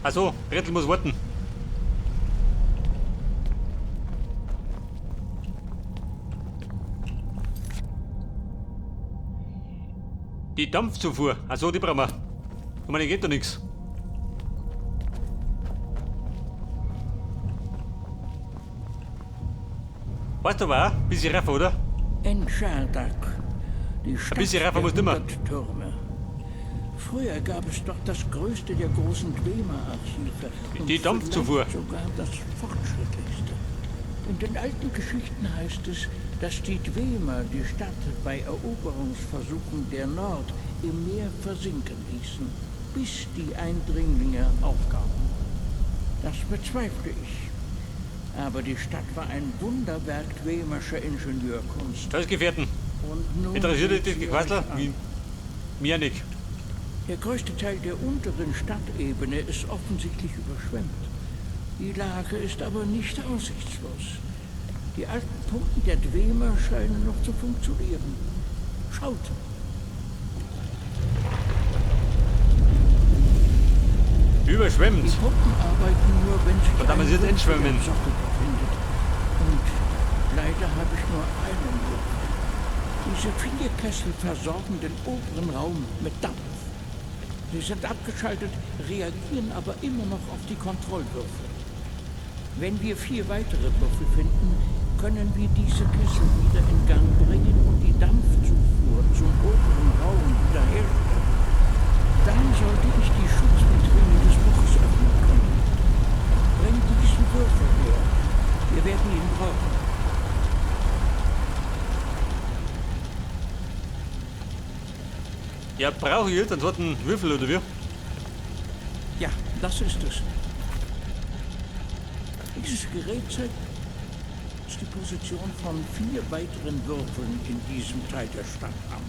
Achso, Gretel muss warten. Die Dampfzufuhr. Achso, die brauchen wir. Ich meine, geht doch nichts. Weißt du aber auch, bisschen rauf, oder? Nchardak, die Stadt bisschen der rauf musst du immer. 100 Türme. Früher gab es dort das größte der großen Dwemer-Archive. Und Die Dampfzufuhr. vielleicht sogar das fortschrittlichste. In den alten Geschichten heißt es, dass die Dwemer die Stadt bei Eroberungsversuchen der Nord im Meer versinken ließen, bis die Eindringlinge aufgaben. Das bezweifle ich. Aber die Stadt war ein Wunderwerk dwemerscher Ingenieurkunst. Da ist Gefährten. Und nun Interessiert dich seht das sie Gequassel? euch an. Mir nicht. Der größte Teil der unteren Stadtebene ist offensichtlich überschwemmt. Die Lage ist aber nicht aussichtslos. Die alten Pumpen der Dwemer scheinen noch zu funktionieren. Schaut, Überschwemmt. die Pumpen arbeiten nur, wenn sich Verdammt, ein sie sind Würfel entschwemmen. im Sockel befindet. Und leider habe ich nur einen Würfel. Diese vier Kessel versorgen den oberen Raum mit Dampf. Sie sind abgeschaltet, reagieren aber immer noch auf die Kontrollwürfel. Wenn wir 4 weitere Würfel finden, können wir diese Kessel wieder in Gang bringen und die Dampfzufuhr zum oberen Raum wiederherstellen. Dann sollte ich die Schutzvitrine des Buches öffnen können. Bring diesen Würfel her. Wir werden ihn brauchen. Ja, brauche ich jetzt einen zweiten Würfel, oder wie? Ja, das ist es. Dieses Gerät zeigt die Position von 4 weiteren Würfeln in diesem Teil der Stadt an.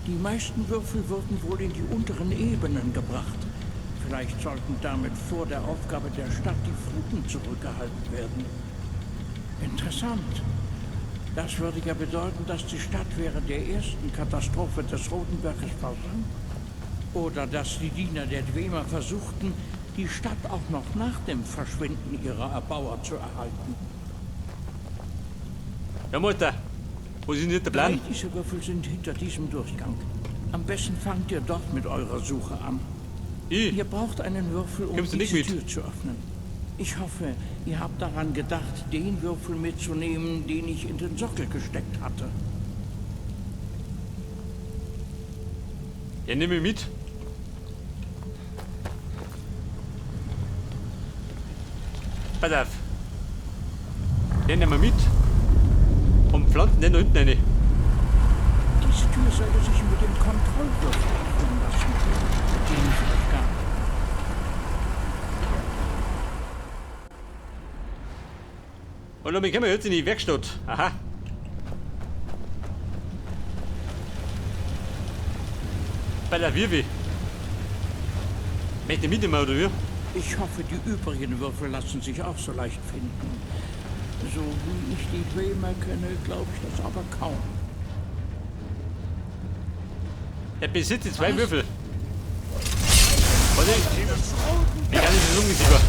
Die meisten Würfel wurden wohl in die unteren Ebenen gebracht. Vielleicht sollten damit vor der Aufgabe der Stadt die Fluten zurückgehalten werden. Interessant. Das würde ja bedeuten, dass die Stadt während der ersten Katastrophe des Rotenberges versank. Oder dass die Diener der Dwemer versuchten, die Stadt auch noch nach dem Verschwinden ihrer Erbauer zu erhalten. Ja, Mutter, wo ist denn jetzt der Plan? 3 dieser Würfel sind hinter diesem Durchgang. Am besten fangt ihr dort mit eurer Suche an. Ich? Ihr braucht einen Würfel, um Kommst du nicht diese mit? Tür zu öffnen. Ich hoffe, ihr habt daran gedacht, den Würfel mitzunehmen, den ich in den Sockel gesteckt hatte. Ja, nehme ich mit. Pass auf. Den nehmen wir mit und pflanzen den da hinten rein. Diese Tür sollte sich mit dem Kontrollwürfel öffnen lassen, den ich euch gab. Und dann kommen wir jetzt in die Werkstatt. Aha. Bei der Wirwe. Möchte ich mitnehmen, oder wie? Ich hoffe, die übrigen Würfel lassen sich auch so leicht finden. So wie ich die Dwemer kenne, glaube ich das aber kaum. Er besitzt die 2 Was? Würfel. Warte, wie kann ich das ungeziefer?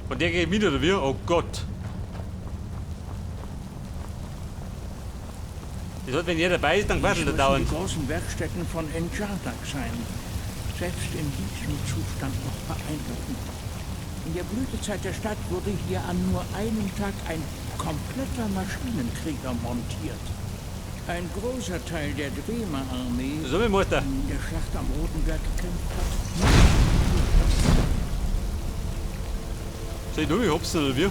Und der geht mit, oder wie? Oh Gott. Das heißt, wenn jeder dabei ist, dann quasselt er Das müssen dauernd. die großen Werkstätten von Nchardak sein. Selbst in diesem Zustand noch beeindruckend. In der Blütezeit der Stadt wurde hier an nur einem Tag ein kompletter Maschinenkrieger montiert. Ein großer Teil der Dwemer-Armee, So, mein Meister. die in der Schlacht am Rotenberg gekämpft hat, Soll ich nur hopsen, oder wie?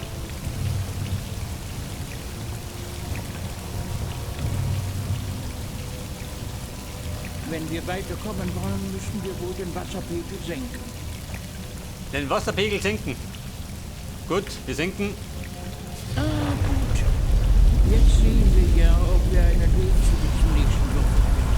Wenn wir weiterkommen wollen, müssen wir wohl den Wasserpegel senken. Den Wasserpegel senken. Gut, wir senken. Ah, gut. Jetzt sehen wir ja, ob wir einen Weg zu diesem nächsten Würfel finden.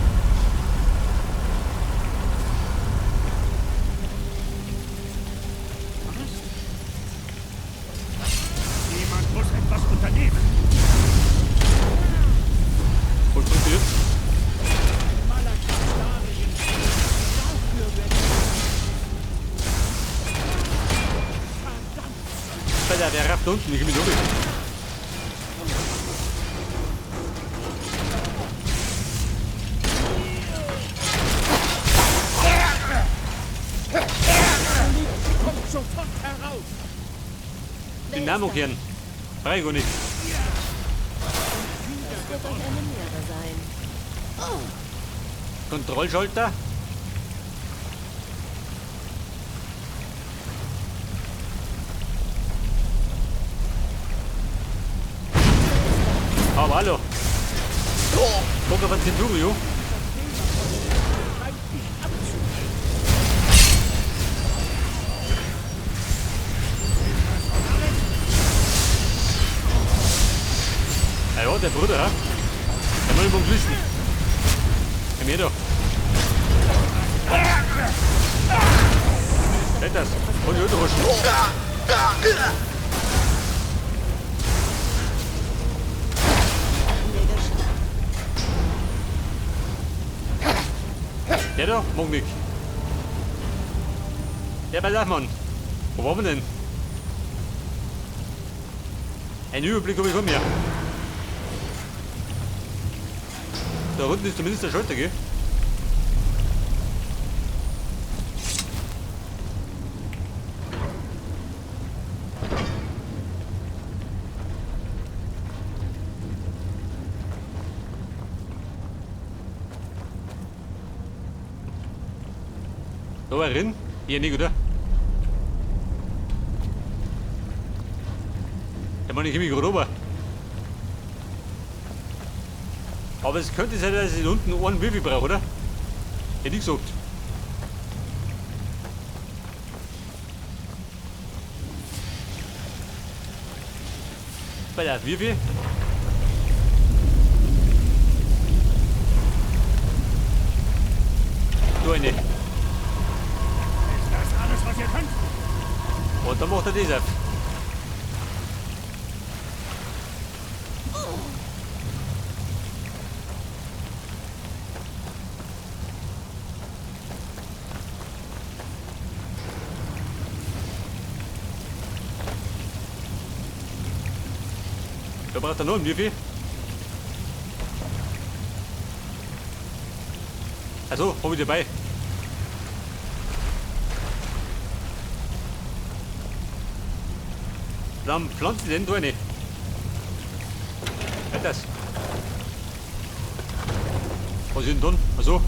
Schalter unten, ich geh mit oben. Kommt sofort heraus! Den Namen kehren. Brauch ich gar nicht. Das wird euch eine Lehre sein. Kontrollschalter. Aber hallo. Guck auf den Centurio. Ah ja, der Bruder, ha? Der muss ich mal wissen. Komm her da. Seht das? Hol die Unterhosen. Der da mag nicht. Ja, pass auf, Mann. Wo waren wir denn? Einen Überblick habe ich von mir. Da unten ist zumindest der Schalter, gell? Da war drin? Hier nicht, oder? Der Mann, ich komme gerade rüber. Aber es könnte sein, dass ich unten einen Würfel brauche, oder? Hätte ich gesagt. Bei der Würfel. Da eine. Ist das alles, was ihr könnt? Und dann macht er das auf. Da braucht er noch einen Würfel. Also, hab ich dabei. Dann pflanze ich den da rein. Halt das. Was ist denn dann? Achso.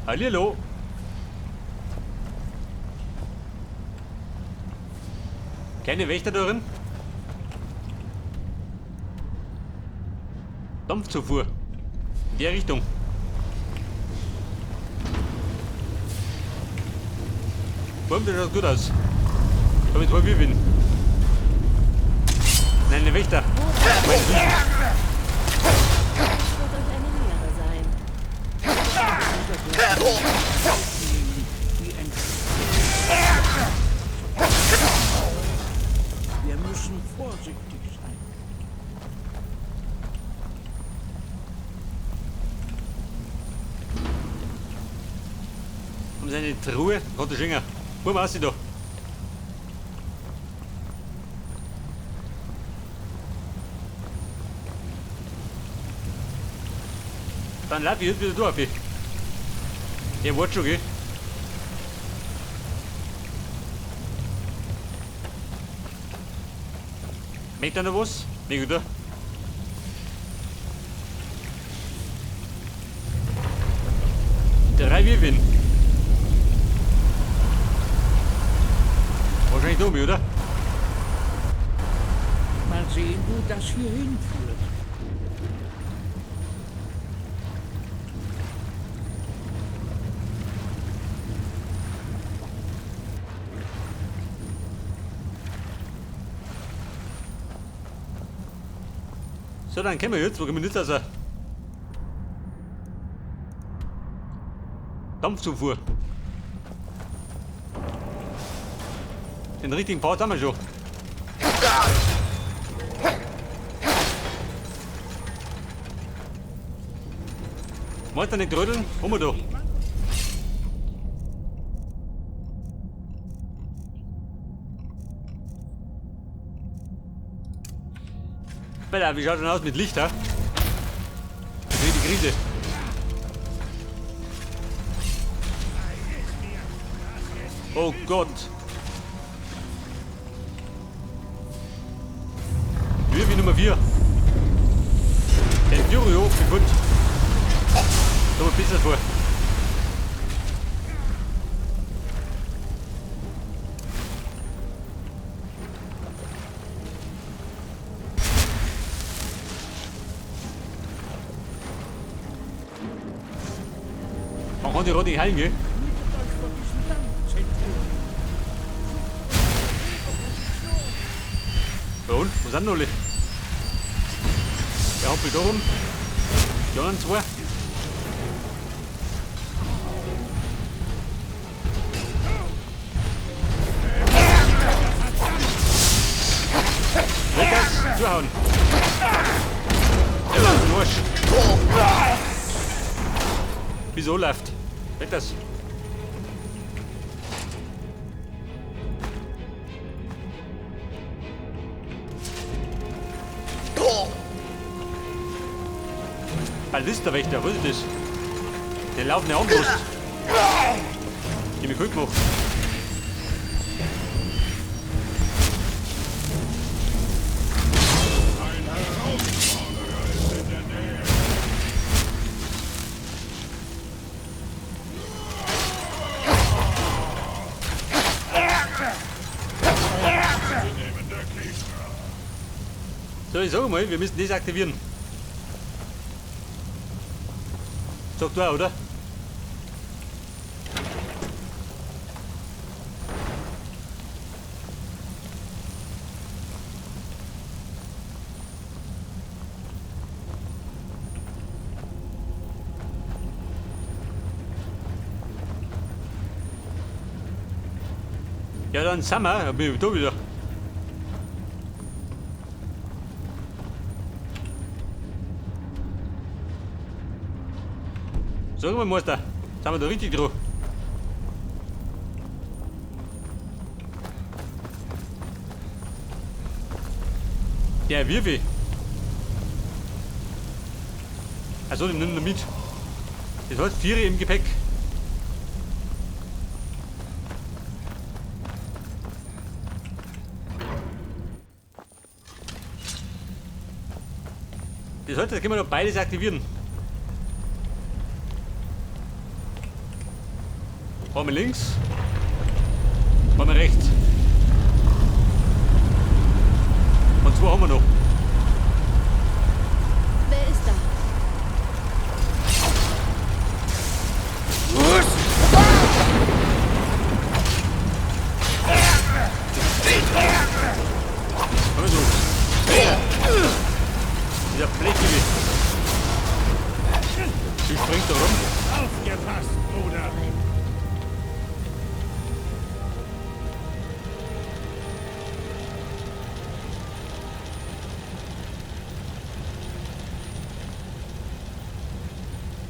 Hallihallo. Keine Wächter darin? Dampfzufuhr. In der Richtung. Warum, das schaut gut aus. Ich habe jetzt zwei Würfeln. Nein, der Wächter. Mein Süßen. Das wird euch eine Lehre sein. Wir müssen vorsichtig sein. Haben Sie eine Truhe? Hat der Schinger. Wo war sie da? Dann lauf ich jetzt wieder da auf. Der war schon, gell? Möchte er noch was? Nicht, oder? Drei Würfeln. Wahrscheinlich dumm, oder? Mal sehen, wo das hier hinführt. So, dann kommen wir jetzt. Wo kommen wir jetzt raus? Dampfzufuhr. Den richtigen Part haben wir schon. Wollt ihr nicht rödeln? Haben wir da. Alter, wie schaut denn aus mit Licht, ha? Ich krieg die Krise. Oh Gott. Wie Nummer 4. Der Furio, wie gut. Da mal besser vor. Man kann die Rote nicht heilen, gell? Ja und? Wo sind alle? Der hoppelt da rum. Die anderen zwei. Lukas, zuhauen. Ja, das ist ein Arsch. Wieso läuft? Weg das. Ballista-Wächter, was ist das? Der laufende Armbrust. Die mich gut gemacht. Ein Herausforderer ist in der Nähe. Ernstzunehmender Gegner. So, ich sag mal, wir müssen das aktivieren. Sag du auch, oder? Ja, dann sind wir. Ja, bin ich da wieder. Sag mal, Meister, sind wir da richtig dran? Der Würfel. Also, den nimm wir mit. Das heißt 4 im Gepäck. Das heißt, das können wir noch beides aktivieren. Einmal links, einmal rechts. Und zwei haben wir noch. Wer ist da? Komm so. Dieser Blechige. Sie springt da rum. Aufgepasst, Bruder.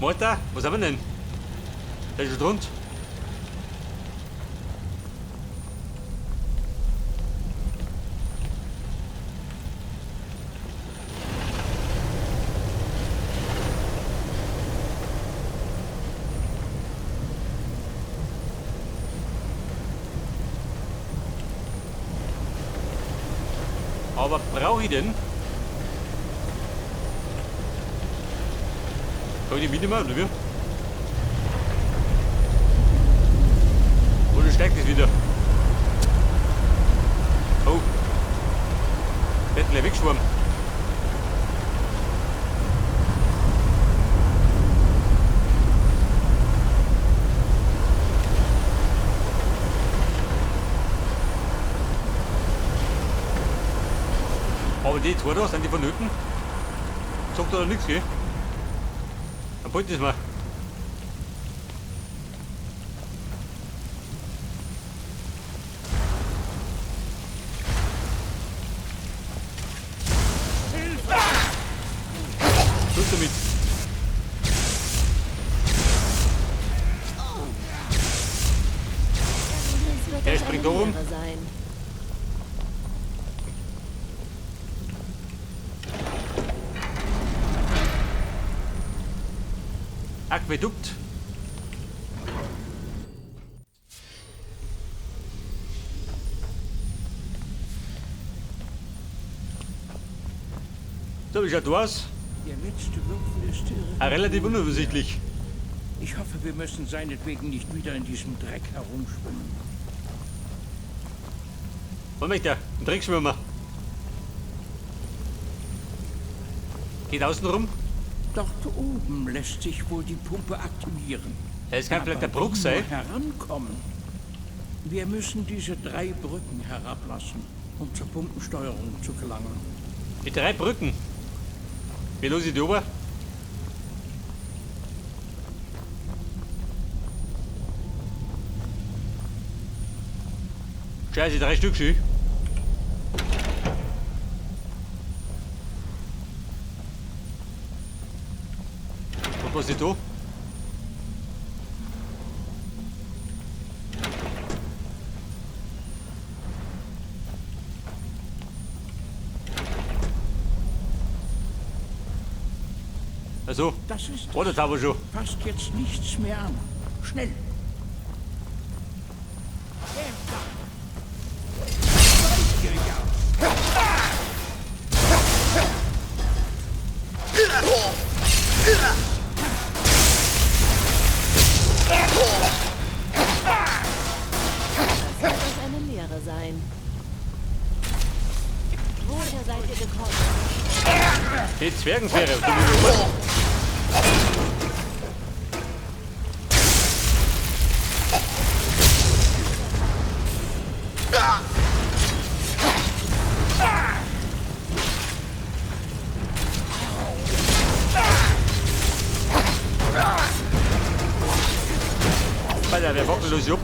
Martha, was haben wir denn? Der ist schon drunter. Aber brauche ich denn? Kann ich die mitnehmen, oder wie? Oder steigt es wieder? Oh. Wird gleich weggeschwommen. Aber die zwei da, sind die vonnöten? Sagt da nichts, gell? Dann wollte ich's mal. Schluss damit. sein. Aquädukt. So, wie schaut du aus? Der letzte Würfel ist irre. Ah, relativ unübersichtlich. Ich hoffe, wir müssen seinetwegen nicht wieder in diesem Dreck herumschwimmen. Wo möchte er? Ein Dreckschwimmer. Geht außen rum? Dort oben lässt sich wohl die Pumpe aktivieren. Es kann vielleicht der Aber Bruch wie sein. nur herankommen. Wir müssen diese 3 Brücken herablassen, um zur Pumpensteuerung zu gelangen. Die 3 Brücken? Wie los ist die ober? Scheiße, 3 Stück schon. Und was ist da? Also, das ist oh, das haben wir schon. Passt jetzt nichts mehr an. Schnell. Das wird euch eine Lehre sein. Woher seid ihr gekommen? Die Zwergensphäre, du bist Alter, wer bockt denn los, Jupp?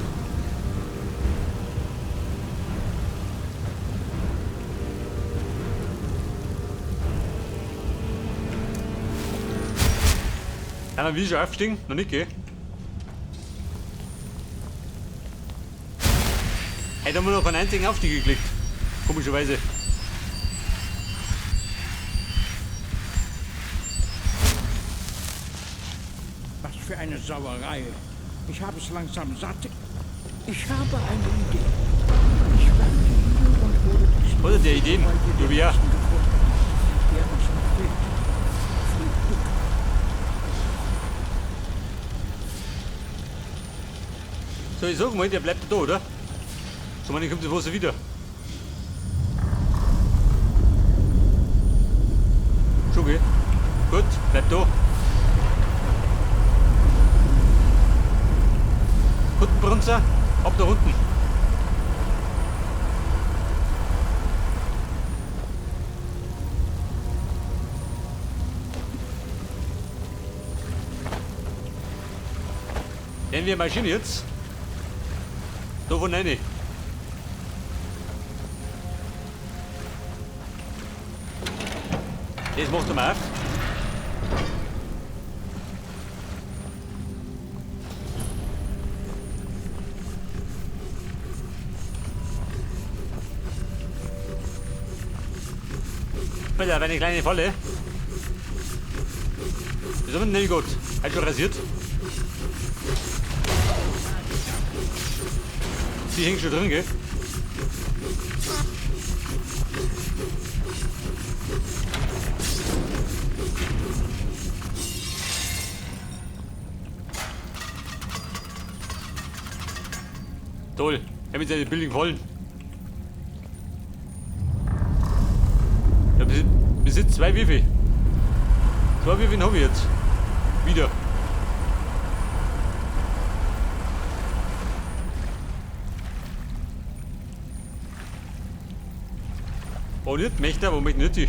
Haben wir schon aufgestiegen? Noch nicht, gell? Heute haben wir noch einen einzigen Aufstieg gekriegt. Komischerweise. Was für eine Sauerei. Ich habe es langsam satt. Ich habe eine Idee. Ich werde hier und hole diesen Oder der Ideen, weil wir den du ja. letzten gefunden haben, der uns noch fehlt. Viel Glück. So, ich sag mal, der bleibt da, oder? So, man, kommt das Wasser wieder. Schon, gell? Gut, bleibt da. Kuttenbrunzer, ab da unten. Denn wir marschieren jetzt. Da von rein. Das macht er mal auf. Bitte, eine kleine Falle. Das ist aber nicht gut. Hat schon rasiert. Die hängt schon drin, gell? Toll, er mit seinen Building voll. Ja, besitzt 2 Würfel. 2 Würfel habe ich jetzt. Wieder. Oh, nicht Mächter, wo möchte nicht die?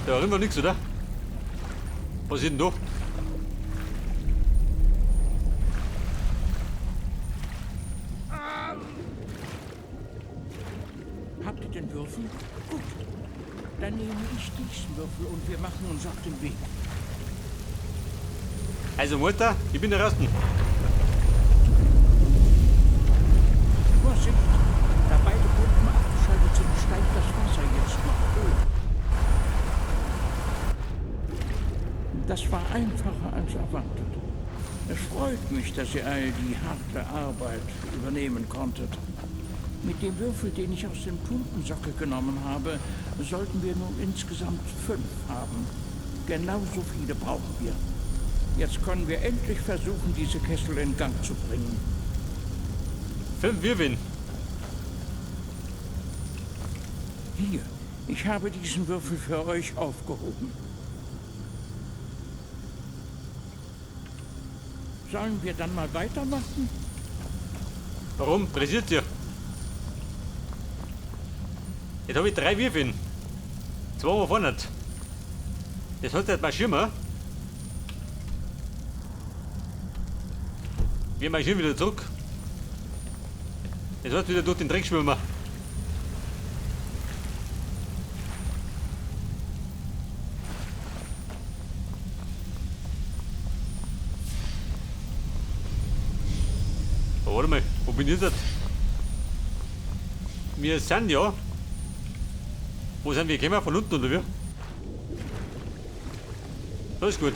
Da drin war nix, oder? Was ist denn da? Habt ihr den Würfel? Gut. Dann nehme ich diesen Würfel und wir machen uns auf den Weg. Also Mutter, ich bin draußen. Vorsicht! Da beide Pumpen abgeschaltet sind, steigt das Wasser jetzt noch höher. Das war einfacher als erwartet. Es freut mich, dass ihr all die harte Arbeit übernehmen konntet. Mit dem Würfel, den ich aus dem Pumpensockel genommen habe, sollten wir nun insgesamt 5 haben. Genauso viele brauchen wir. Jetzt können wir endlich versuchen, diese Kessel in Gang zu bringen. 5 Würfel. Hier, ich habe diesen Würfel für euch aufgehoben. Sollen wir dann mal weitermachen? Warum? Pressiert dir? Jetzt hab ich 3 Würfel. 2 mal vorne. Das hat nicht marschieren wir. Wir marschieren wieder zurück. Das heißt wieder durch den Dreck schwimmen. Oh, warte mal, wo bin ich jetzt? Wir sind ja. Wo sind wir gekommen? Von unten oder wie? Das ist gut.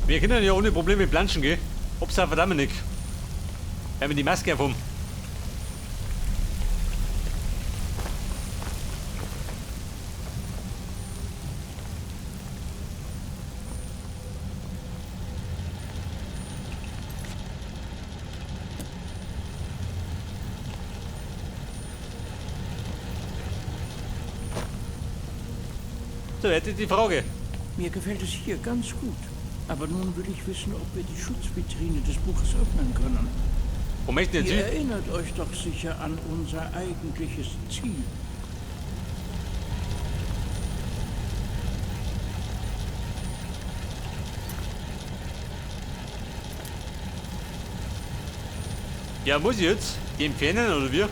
Wir können ja ohne Probleme planschen gehen. Ob's auch verdammt nicht. Wenn wir die Maske aufhaben. So, jetzt ist die Frage. Mir gefällt es hier ganz gut. Aber nun will ich wissen, ob wir die Schutzvitrine des Buches öffnen können. Wo möchten jetzt Ihr Sie? erinnert euch doch sicher an unser eigentliches Ziel. Ja, muss ich jetzt? Die entfernen oder wie?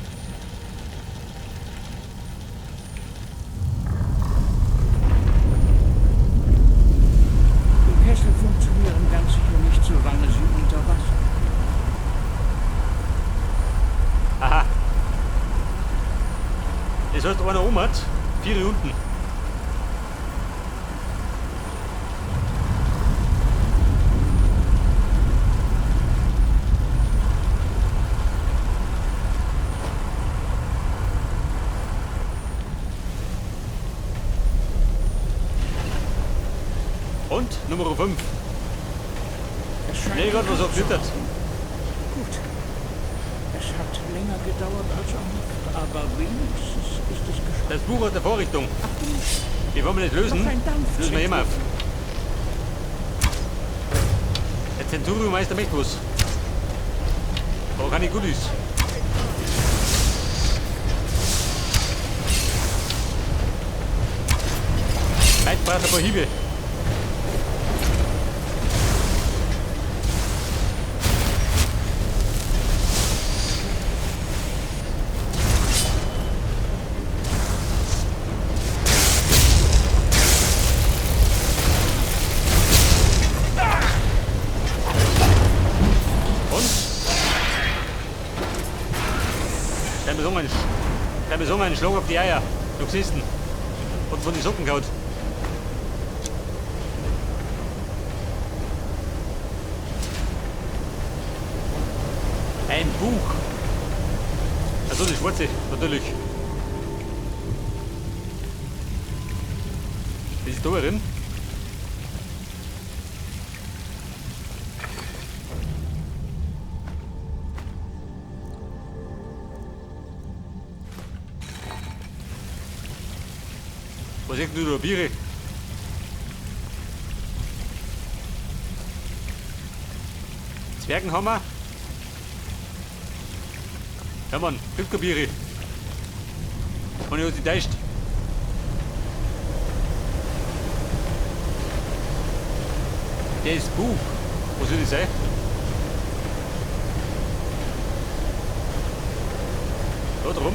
Die Kessel funktionieren ganz sicher nicht, solange sie unter Wasser. Aha. Das heißt, einer oben hat, 4 unten. Und Nummer 5. Es scheint Nee, Gott, was auf zu Twitter. Gut. Es hat länger gedauert als erhofft, aber wenigstens ist es geschafft. Das Buch hat eine Vorrichtung. Achtung! Wie wollen wir das lösen? Noch ein Dampf- Lösen wir immer auf. Der Centurion-Meister möchte was. Aber keine Goodies. Weit braucht ein paar Hiebe. Einen Schlag auf die Eier. Du siehst ihn. Und von den Socken gehauen. Ein Buch. Also die schwarze, natürlich. Das ist da drin. Was ist denn da Biere? Zwergenhammer? Ja Mann, 5 Biere. Und ich hab sich täuscht. Das Buch. Wo soll das sein? Da drum.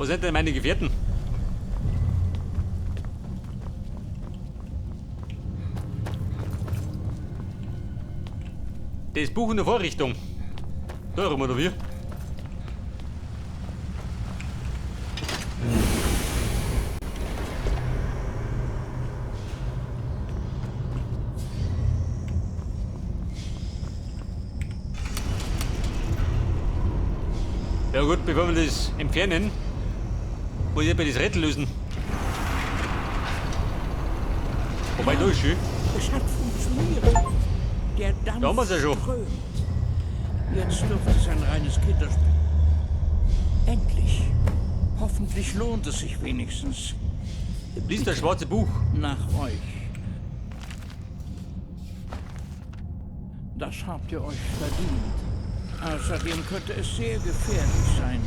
Wo sind denn meine Gefährten? Das Buch in der Vorrichtung. Da rum, oder wie? Ja gut, bevor wir das entfernen, muss ich das Rätsel lösen. Wobei, da ist schön. Es hat funktioniert. Der Dampf Da haben wir's ja schon. strömt. Jetzt dürfte es ein reines Kinderspiel. Endlich. Hoffentlich lohnt es sich wenigstens. Lies das schwarze Buch. Nach euch. Das habt ihr euch verdient. Außerdem könnte es sehr gefährlich sein.